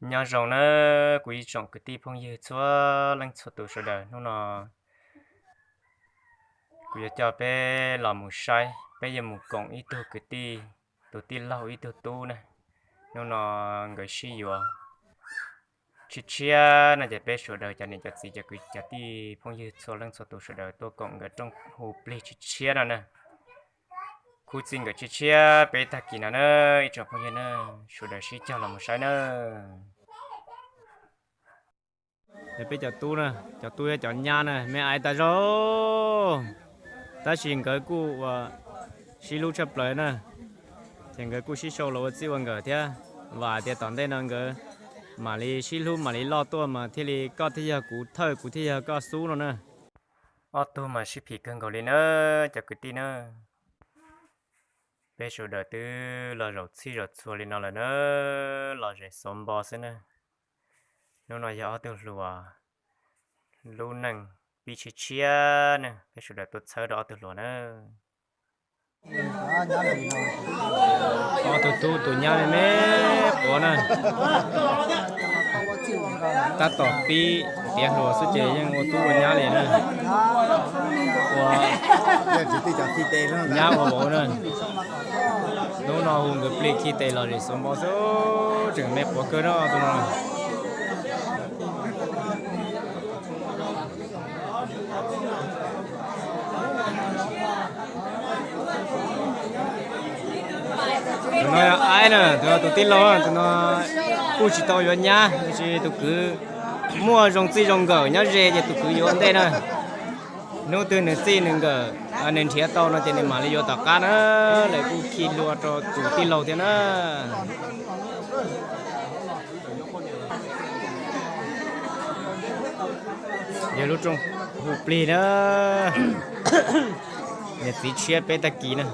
Nyob zoo na, kuv ib tsoom kwv tij phooj ywg txhua leej txhua tus sawv daws, hnub no kuv yuav coj peb los mus saib, peb yuav mus koom ib tug kwv tij, tus tij laug ib tug tub na. Hnub no nkawd sib yuav tshiab tshiab no ces peb sawv daws cov niam cov txiv cov kwv cov tij phooj ywg txhua leej txhua tus sawv daws tuaj koom nkawd rooj hu plig tshiab tshiab no na. Khuv xim nkawd tshiab tshiab peb tag kis no na, ib tsoom phooj ywg na, sawv daws sib cog los mus saib na. Peb cov tub na, cov tub thiab cov nyab na, me aiv tas zog, tab sis nkawd kuj ua sib hlub tshaj plaws na, ces nkawd kuj sib sau los ua txij ua nkawm thiab. Vam tias tom ntej no nkawd mam li sib hlub mam li loj tuaj mas thiaj li koj thiaj yog kuv thawj, kuv thiaj yog koj xub no na. Ob tug mas sib phim kawg nkaus li na, cov kwv tij na. Peb sawv daws twb los zaum txhij zaum txhua li no lawm na, los zem xuav npo xwb na. Hnub no yog ob tug hluas lub neej pib tshiab tshiab na, peb sawv daws tuaj txhawb rau ob tug hluas na. Ob tug tub tus nyab me me quav na, tab tom pib tiav hluas xwb ces yeej ua tub ua nyab li na. Ua nyab ua vauv na. Hnub no hu nkawd plig khi tes los zem xuav npo xwb, tseem me quav kawg na tus no. Tus no yog Aib na, tus no tus tij laug, tus no kuj tsis tau yuav nyab, tab sis tus kwv muaj zoo txij zoo nkawm nyob ze ces tus kwv yuav ua ntej na. Hnub twg nws txij nws nkawm, nws nrhiav tau no ces nws mam li yuav tom qab na, lawv kuj khi hlua rau tus tij laug thiab na. Yog lub rooj hu plig na, niam txiv tshiab peb tag kis na.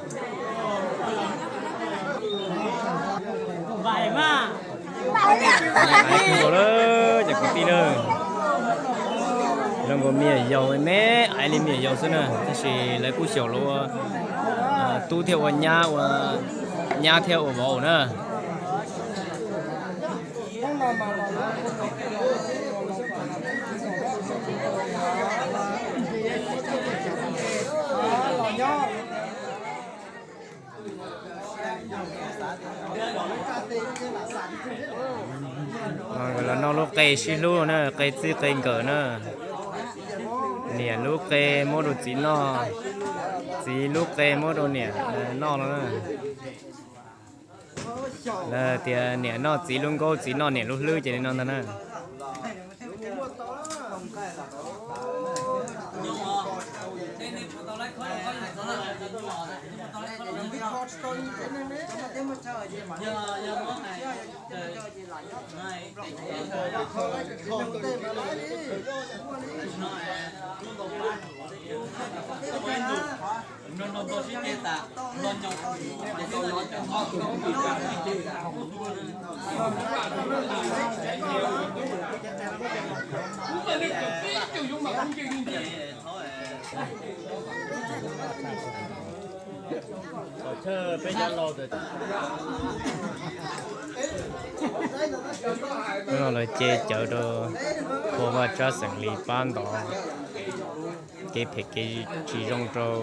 Zoo nkaus me nyuam yaus me, aiv li me nyuam yaus xwb na, tab sis lawv kuj xyaum los ua tub thiab ua nyab, ua nyab thiab ua vauv na. Los noj lub qe sib hlub na, qe txij qe nkawm na. Niam lub qe muab rau txiv noj, txiv lub qe muab rau niam noj no na. Lawv tias niam noj txiv lub nkaub, txiv noj niam lub hlwb ces li no ntag na. Hnub no lawv ce cawv rau Phua Vaj Tsab xeem Lis pab ntov kev phem kev tsis zoo rau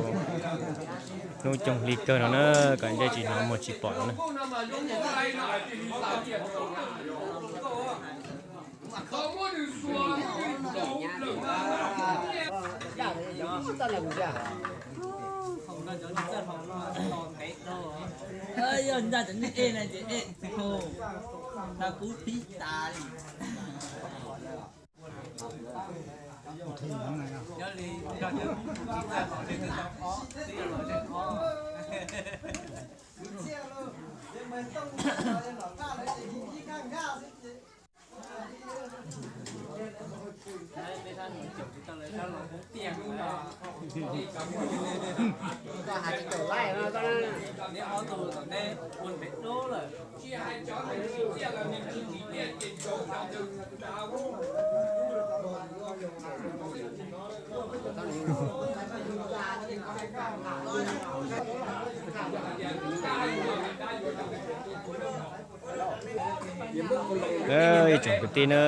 hnub coog hli kawg no na, kom ntsej tsis hnov muag tsis pom no na. Ib tsoom kwv tij na,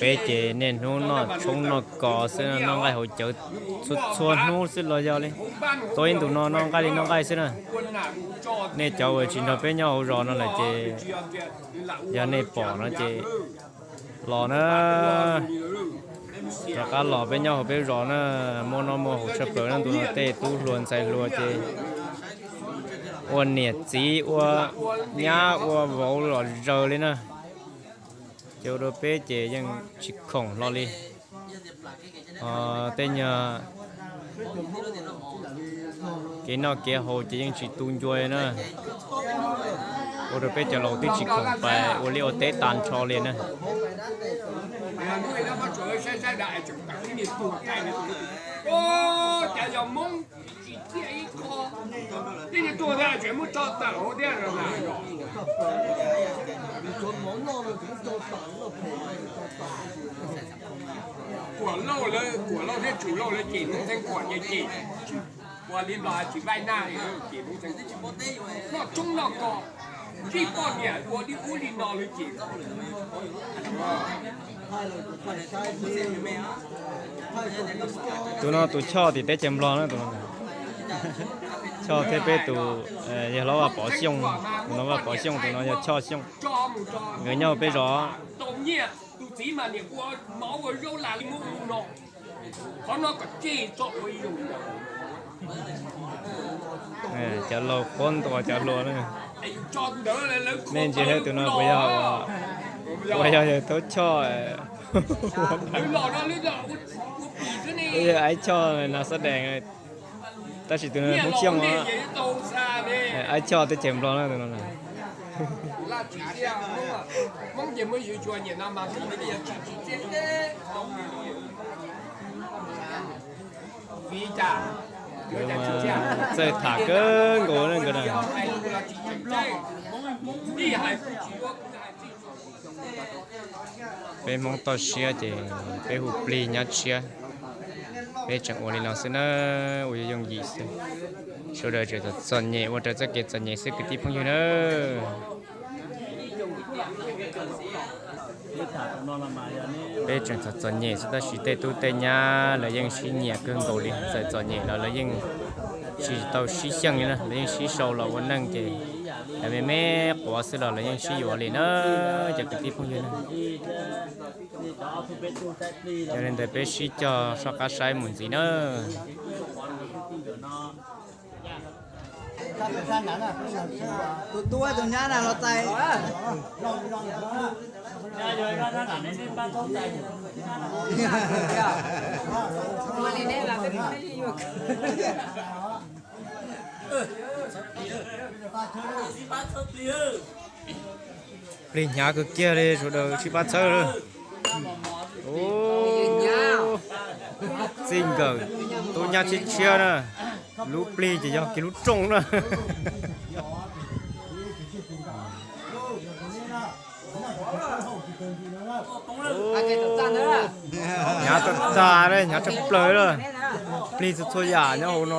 peb ces niaj hnub noj tshoob noj kos xwb, noj nqaij haus cawv txhua txhua hnub xwb los yog li. Tau ib ntus no noj nqaij li noj nqaij xwb na. Nej cov uas tsis nrog peb nyob hauv zos no lawm ces yog nej pom no ces los na, rov qab los peb nyob hauv peb zos na. Muaj noj muaj haus tshaj plaws na, ntu no tej tub hluas ntxhais hluas ces ua niam txiv ua nyab ua vauv los zaws li na. Ces ua rau peb ces yeej tsis khoom hlo li. Tej nyuag kev noj kev haus ces yeej tsis tu ncua li na. Ua rau peb cov laus twb tsis khoom pais ua liaj ua teb tag nrho li na. Kuam lauj, kuam lauj thiab tsum lauj lawv cem Hmoob Xeeb Khuam ces cem, ua li Nplog tsis vaij naj li, cem Hmoob Xeeb Khuam. Noj tshoob noj kos, zij poj niam ua li ub li no lawv cem. Tus no tus Choj tim teb chaws Nplog na, tus no Choj thiab peb tus yawg hlob Vaj Pov Xyooj, tus no Vaj Pov Xyooj, tus no yog Choj Xyooj. Nkawd nyob peb zos. Cov laus quab ntuas cov hluas na. Nej ntsia saib tus no puas yog, puas yog yawg Taub Choj? Yog Aib Choj na xab dees, tab sis tus no Hmoob Xyooj, Aib Choj teb chaws Nplog na tus no. Txawj tham kawg nkaus nkawd na. Peb Hmoob toj siab ces peb hu plig nyab tshiab. Peb tseem ua li no xwb na, ua yooj yooj yim xwb. Sawv daws tseem txom txom nyem ua raws txoj kev txom nyem xwb kwv tij phooj ywg na. Peb tseem txom txom nyem xwb tab sis tej tub tej nyab lawv yeej sib nyiam kawg nkaus li, txawm txom nyem los lawv yeej tsis tau sib xyeej li na, lawv yeej sib sau los ua neej ces lawv me me quav xwb los lawv yeej sib yuav li na, cov kwv tij phooj ywg na. Yog li ntawd peb sib cog soj qab saib mus ntxiv na. Tus tub tus nyab na los txais. Plig hnyav kawg kiag li, sawv daws sib pab txhawb lawm. Txij nkawm tub nyab tshiab tshiab na, lub plig ces yog kiag lub rooj na. Hnyav tag tag, hnyav tshaj plaws lawm. Plig txhua txhua yam nyob hauv no,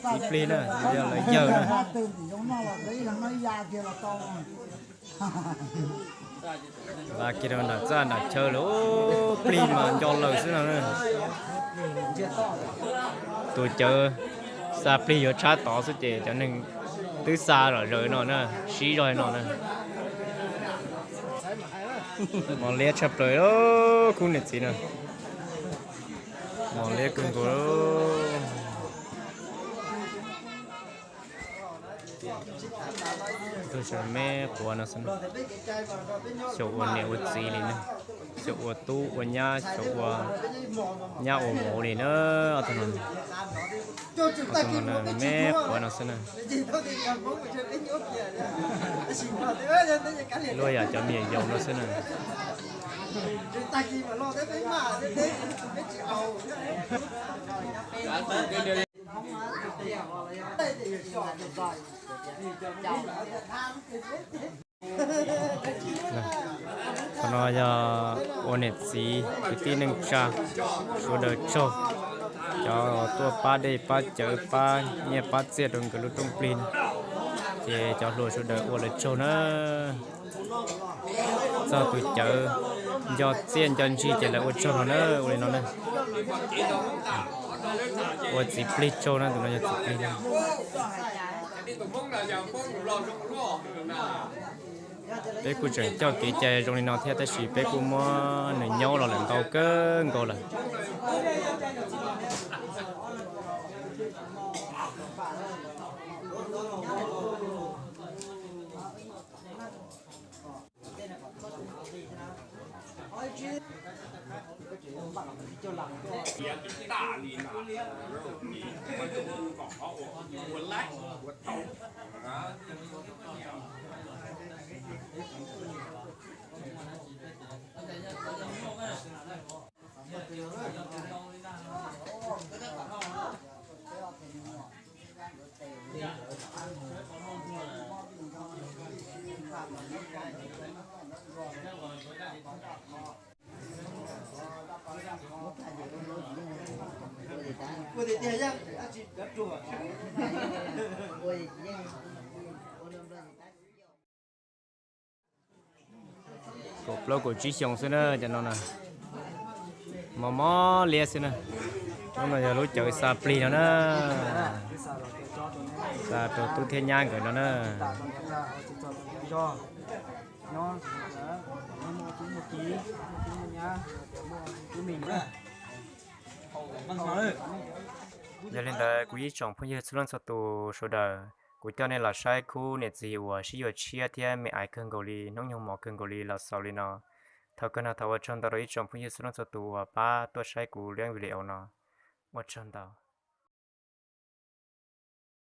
txiv plig na, yog lawv yawg na. Los kiag rau nram txaj nram chaw lawm, plig mas nco lawm xwb no na. Tus cawv xa plig yuav tshab tod xwb ces cov neeg twb xa zom zaws no na, sib zog no na. Mos liab tshaj plaws khub niam txiv no. Mos liab kawg nkaus. Tus me quav no xwb, xyaum ua niam ua txiv li na, xyaum ua tub ua nyab, xyaum ua nyab ua vauv li na. Ob tug no, ob tug no me quav no xwb na. Luaj yam cov me nyuam yaus no xwb na. Qhov no yog ua niam txiv kwv tij neej tsa, sawv daws tsaug, cov tuaj pab dej pab cawv pab nyiaj pab txiaj rau nkawd lub rooj plig no. Ces cov hluas sawv daws ua lawv tsaug na. Txog tus cawv nco txiaj nco ntsig ces lawv ua tsaug no na, ua li no na. Ua txiv plig tsaug na, tus no yog txiv plig na. Peb kuj tseem coj kev cai zoo li no thiab tab sis peb kuj muab nws nyaub los lawm ntau kawg nkaus lawm. Kaum plaub kaum tsib xyoo xwb na, cov no na, mos mos liab xwb na. Lub no yog lub cawv xa plig no na, xa rau tub thiab nyab nkawd no na. Yog li ntawd kuv ib tsoom phooj ywg txhua leej txhua tus sawv daws, kuv coj nej los saib khub niam txiv uas sib yuav tshiab thiab me aiv kawg nkaus li, hnub nyoog mos kawg nkaus li los xaus li no. Thaum kawg no thov ua tsaug ntau rau ib tsoom phooj ywg txhua leej txhua tus uas pab tuaj saib kuv lub video no. Ua tsaug ntau.